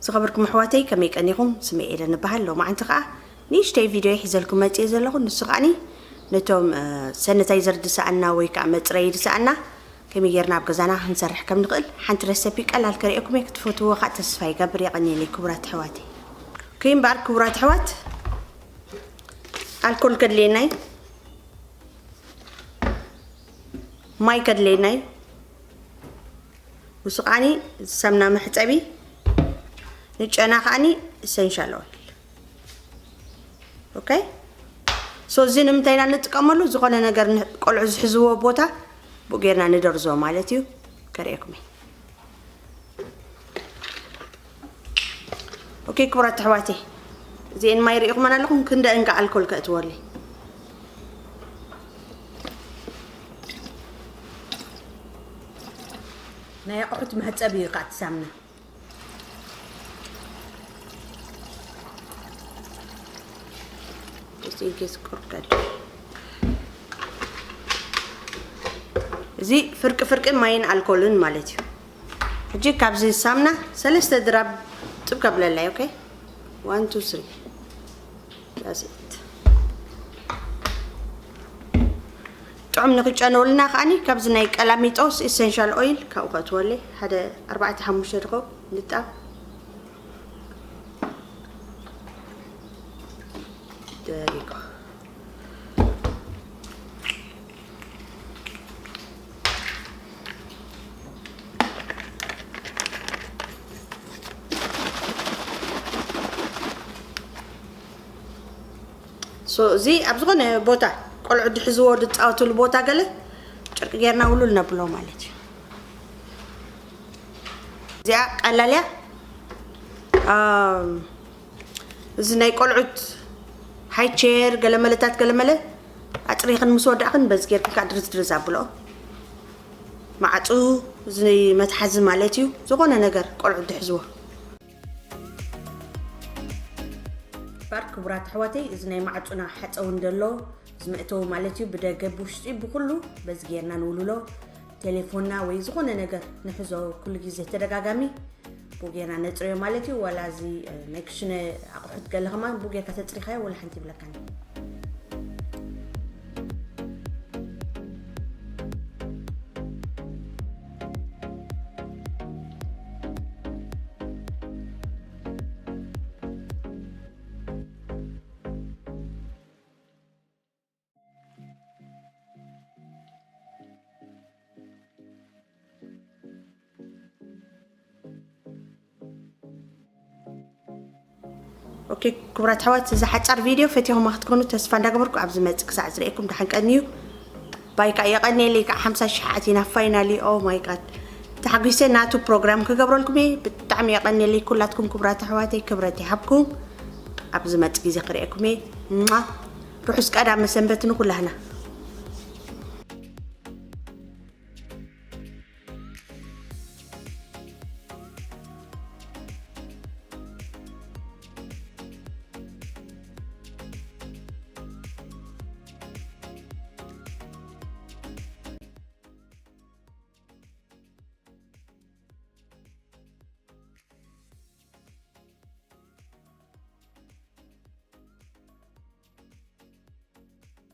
ዝኸበርኩም ኣሕዋተይ፣ ከመይ ቀኒኹም? ስመይ ኤደን እበሃል። ሎማዓንቲ ኸዓ ንእሽተይ ቪድዮ ሒዘልኩም መፅየ ዘለኹ። ንሱ ኸዓኒ ነቶም ሰነታይዘር ድሰኣና ወይ ከዓ መፅረይ ድሰኣና ከመይ ጌርና ኣብ ገዛና ክንሰርሕ ከም ንኽእል ሓንቲ ረሰፒ ቀላል ከርእየኩም እየ። ክትፈትዎ ከዓ ተስፋ ይገብር። የቐንየለይ ክቡራት ኣሕዋተይ። ኦኬ እምበኣር ክቡራት ኣሕዋት፣ ኣልኮል ከድልየና እዩ፣ ማይ ከድልየና እዩ፣ ውስቃኒ ሳምና መሕፀቢ፣ ንጨና ከዓኒ ኢሰንሻል ኦይል። ኦኬ፣ ሶ እዚ ንምንታይ ኢና ንጥቀመሉ? ዝኾነ ነገር ን- ቆልዑ ዝሕዝዎ ቦታ ብኡ ጌርና ንደርዞ ማለት እዩ። ከርእየኩም እየ። ኦኬ ክቡራት ኣሕዋተይ፣ እዚኤን ማይ ርኢኹመን ኣለኹም። ክንደ እንካ ኣልኮል ከእትወለይ? ናይ ኣቑሑት መሕፀቢ እዩ ከዓ እቲ ሳምና። Just in case ቆርቀድ። እዚ ፍርቂ ፍርቂ ማይን ኣልኮልን ማለት እዩ። ሕጂ ካብዚ ሳምና ሰለስተ ድራብ ጥብ ከብለላይ። ኦኬ፣ ዋን ቱ ስሪ። That's it። ጥዑም ንክጨነውልና ከዓኒ ካብዚ ናይ ቀላሚጦስ ኢሰንሻል ኦይል ካብኡ ከእትወለይ ሓደ ኣርባዕተ ሓሙሽተ ድኸው ንጣብ። There you go። ሶ እዚ ኣብ ዝኾነ ቦታ ቆልዑ ድሕዝዎ ድፃወትሉ ቦታ ገለ ጨርቂ ጌርና ውሉል ነብሎ ማለት እዩ። እዚኣ ቀላል እያ። ኣም፣ እዚ ናይ ቆልዑት ሃይ ቼር ገለመለታት ገለመለ ኣፅሪኽን ምስ ወዳእኽን በዚ ጌርክን ከዓ ድርዝ ድርዝ ኣብልኦ። ማዕፁ እዚ መትሓዚ ማለት እዩ። ዝኾነ ነገር ቆልዑ ድሕዝዎ። ባር ክቡራት ኣሕዋተይ፣ እዚ ናይ ማዕፁና ሓፀው እንደሎ ዝመእተው ማለት እዩ፣ ብደገ ብውሽጢ ብኩሉ በዚ ጌርና ንውልሎ። ቴሌፎንና ወይ ዝኾነ ነገር ንሕዞ ኩሉ ግዜ ተደጋጋሚ ብኡ ጌርና ነፅርዮ ማለት እዩ። ዋላ እዚ ናይ ክሽነ ኣቑሑት ገለ ከማን ብኡ ጌርካ ተፅሪኻዮ ወላ ሓንቲ ይብለካን። ኦኬ ክቡራት ኣሕዋት፣ እዚ ሓጻር ቪድዮ ፈቲኹማ ክትኮኑ ተስፋ እንዳገበርኩ፣ ኣብ ዝመጽእ ክሳዕ ዝርእየኩም ደሓን ቀንዩ። ባይ ከዓ የቐንየለይ፣ ከዓ ሓምሳ ሺሕ ኣቲና ፋይናሊ። ኦ ማይ ጋድ፣ ተሓጒሰ ናቱ ፕሮግራም ክገብረልኩም እየ። ብጣዕሚ የቐንየለይ ኩላትኩም ክቡራት ኣሕዋተይ፣ ክብረት ይሃብኩም። ኣብ ዝመጽእ ግዜ ክርእየኩም እየ። ሟ። ርሑስ ቀዳመ ሰንበት ንኩላህና።